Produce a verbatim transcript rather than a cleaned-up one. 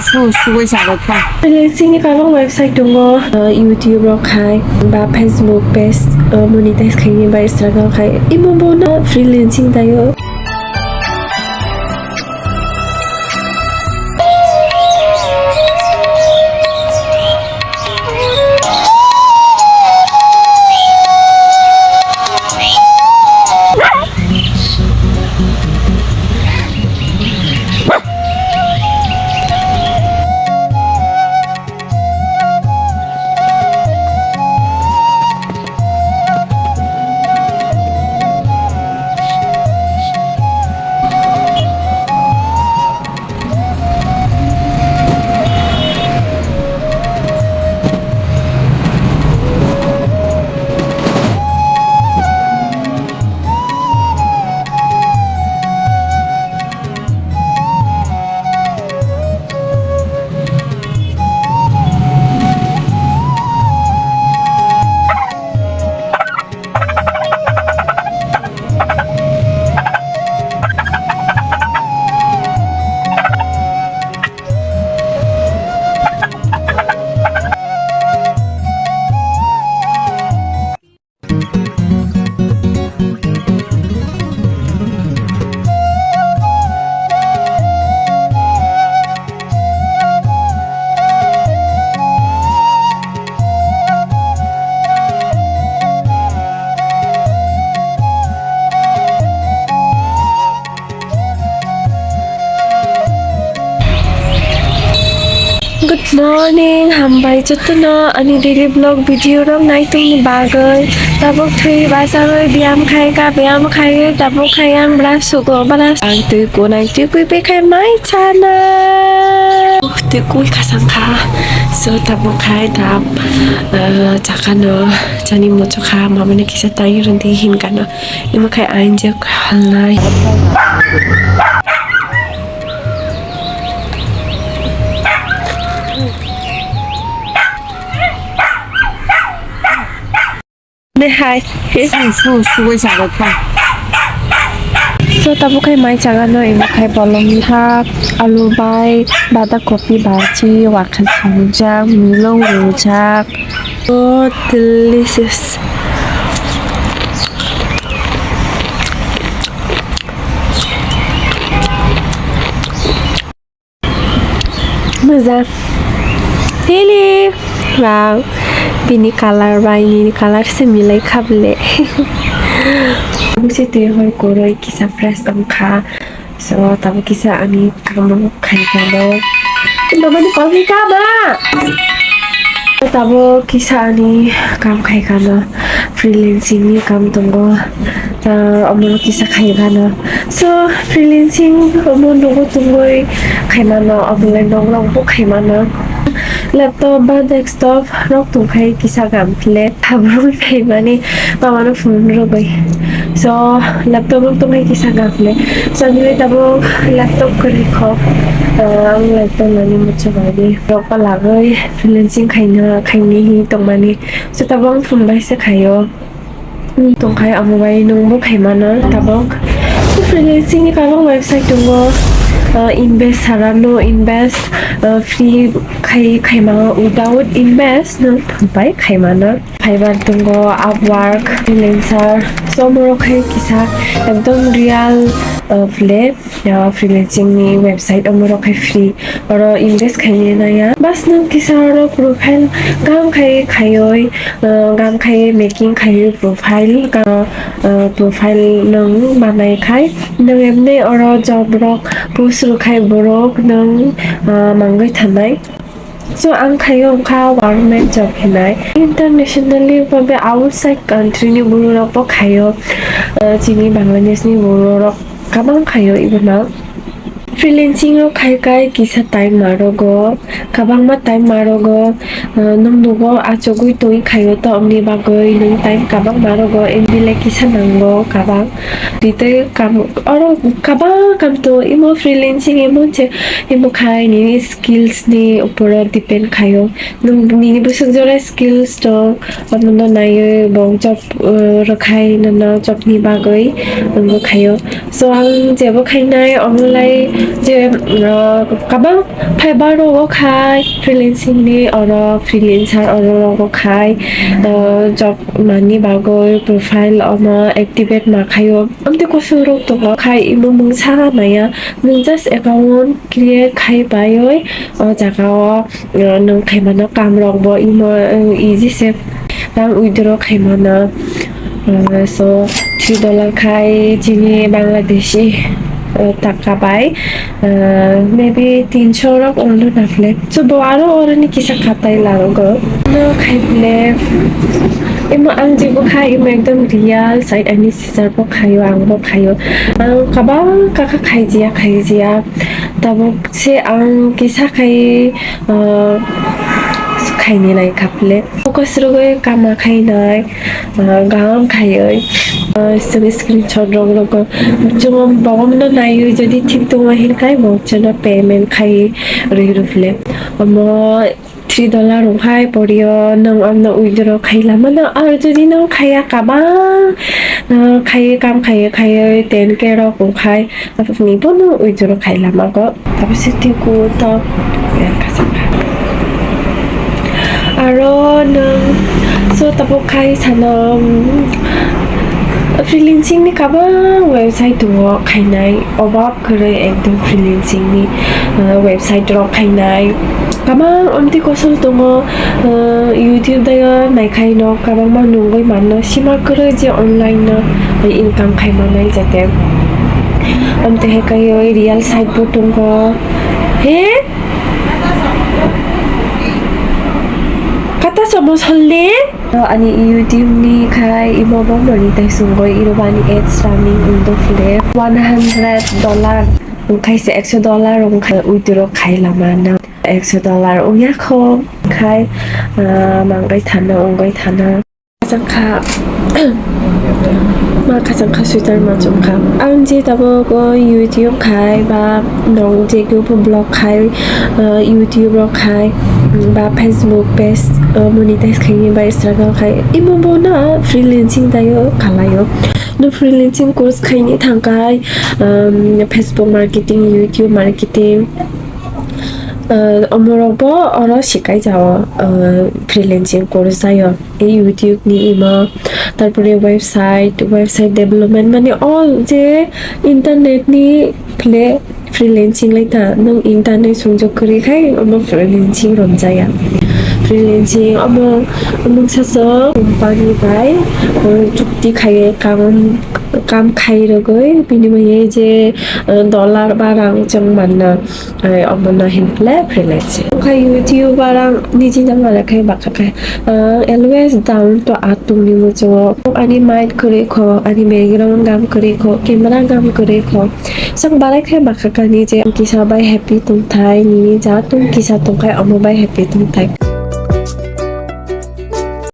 Su, sugoi sago kha. Freelancing ni kabang website tongo, uh, YouTube rok khai, ba Facebook page, uh, monetize khaini bai struggle khai. Imo bono freelancing tayo. Good morning, hambai jotono ani daily vlog video rok naitongni bagwi. Tabuk thwi bachagwi biyam khai ka, biyam khaiwi tabuk khai ang brush sugo, brush ang twi kunai twi kui bekhai mai chana. Twi kui khasang kha. So tabuk khai dap, uh, chakano chani muchukha, mamani kisa tai rwndi hinkano. Imo khai ang je halnai. Nehai. Su, su, sugoi sago kha. So, tabuk khai mai chagano, imo khai bolong thak, alu bai, bada kopi bachi, wakha singjak, mulong rujak. So delicious. Moja. Lily. Wow. Bini colour bai nini colour se milai kha bele. Busi twi hor koroi kisa fresh wngkha. So, tabuk kisa ani kaam khai kha no. Mama ni call khai kha ba? Tabuk kisa ani kaam khai kha no. Freelancing ni kaam tongo. Ah, omo kisa khai kha no. So, freelancing omo nogo tongoi khai mano, obolai nok rok bo khai mano. Laptop ba desktop rok tongkhai kisa kaam khle. Tabuk khai mani. Mama no phone rwgwi. So, laptop rok tongkhe kisa gakle. So, nini tabuk laptop kwrwi kho. Ah, ang laptop nani muchungmani. Rok palagwi freelancing khaina, khaini hi tongmani. So, tabuk ang phone bai se khaio. Hmm, tongkhai amo bai nwng bo khaimano tabuk. So, freelancing ni kabang website tongo. Ah, invest sara no invest, ah, free khai, khaima without invest nwng phone bai khaimano. Fiverr tongo, Upwork, Freelancer, so omorok khe kisa ekdom real, uh, phle, uh, freelancing ni website omorok khe free. Oro invest khaina naya. Bas nwng kisa oro profile kaham khai khaioi, uh, kaham khai making khaioi profile, uh, profile nwng manai khai. Nwng emni oro job rok post rwkhai borok nwng, uh, mangwi thanai. So, ang khaio wngkha government job hinai. Internationally ba be outside country ni borok rok bo khaio. Ah, chini Bangladesh ni borok rok kabang khaio ibono. Freelancing rok khai khai kisa time ma rogo, kabangma time ma rogo. Ah, nwng nugo achugwi twi khaio to, omni bagwi nwng time kabang ma rogo, M B le kisa nango kabang. Twi twi kam, oro kabang kam to imo freelancing imo je imo khai nini skills ni uporo depend khaio. Nwng nini bwswk jora skills tong, abono naiwi bo job, uh, rwkhai nono job ni bagwi nwngbo khaio. So ang jebo khainai omo lai, Je, uh, kabang phai baro o khai freelancing ni oro freelancer oro rogo khai, uh, job mani bagoi profile omo activate ma khaio. Amtwi kosong rok tongo khai imo mungsa maya nwng just account create khai baioi o jaga o, uh, nwng khaimano kam rok bo imo, uh, easy se rang withdraw khaimano. Uh, so three dollar khai chini Bangladeshi, uh, taka bai, uh, maybe tinsho rok ono na phle. So bo aro oroni kisa khatai larogo. No khai phle. Imo ang jebo khai imo ekdom real side ani sister bo khaio, ang bo khaio. Ang kabang kaka khaijia, khaijia. Tabuk se ang kisa khai, uh, khaini lai kha phle. Focus rogoi kama khainai, ah, gam khaioi, ah, chwng screenshot rok rokgo chwng bogomno naiwi jodi thik tongo hinkhai bo chwngno payment khai rwi rwphle. Omo three dollar rok hai porio nwng amno withdraw khai lamano, ar jodi nwng khaiya kabang, ah, khaiwi kam khaiwi khaiwi ten K rok wngkhai. Aboni bono withdraw khai lama go. Abo se twi ku to yang kasang kha. Aro nwng so tabuk khai sano, mm, freelancing ni kabang website tongo khainai, obab kwrwi ekdom freelancing ni, uh, website rok khainai. Kabang omtwi kosol tongo, uh, YouTube dayo naikhai no kabangma nungwi manno sima kwrwi je online no income khaima nai jate. Amtwi hai kaiwi real site bo tongo. He? Kata somo solle? Ani YouTube ni khai imo bo monetize wngwi iro bo ani ads running wngdo phile one hundred dollar. Wngkhaise ekso dollar wngkha withdraw khai lama no. Ekso dollar wngya kho khai, ah, mangwi thana wngwi thana. Kasang kha, ma kasang kha sweater ma chum kha. Ang je tabuk o YouTube khai ba nong je group vlog khai, ah, YouTube rok khai, mm, ba Facebook page, ah, monetize khaini ba struggle khai. Imo bo na freelancing dayo khalaio. No freelancing course khaini thangkhai, um, Facebook marketing, YouTube marketing, uh, omorok bo oro sikai jao, uh, freelancing course dayo. Ei YouTube ni imo, tarpore website, website development, mane all je internet ni phle freelancing lai ta, nwng internet songjak kwrwi khai omo freelancing romjaya. Freelancing omo mungsa so company bai, uh, chukti khai kam, kam khai rwgwi bini bagwi je, uh, dollar ba rang chwng manna, ai omo no hin phle freelancing. Khai YouTube ba rang niji na mala khai baka khai, uh, always down to earth tongni muchungo ani mind kwrwi kho, ani background gam kwrwi kho, camera gam kwrwi kho. Chwng balai khe bwkha kani je kisa bai happy tongthai, nini ja tong kisa tongkhai omo bai happy tongthai.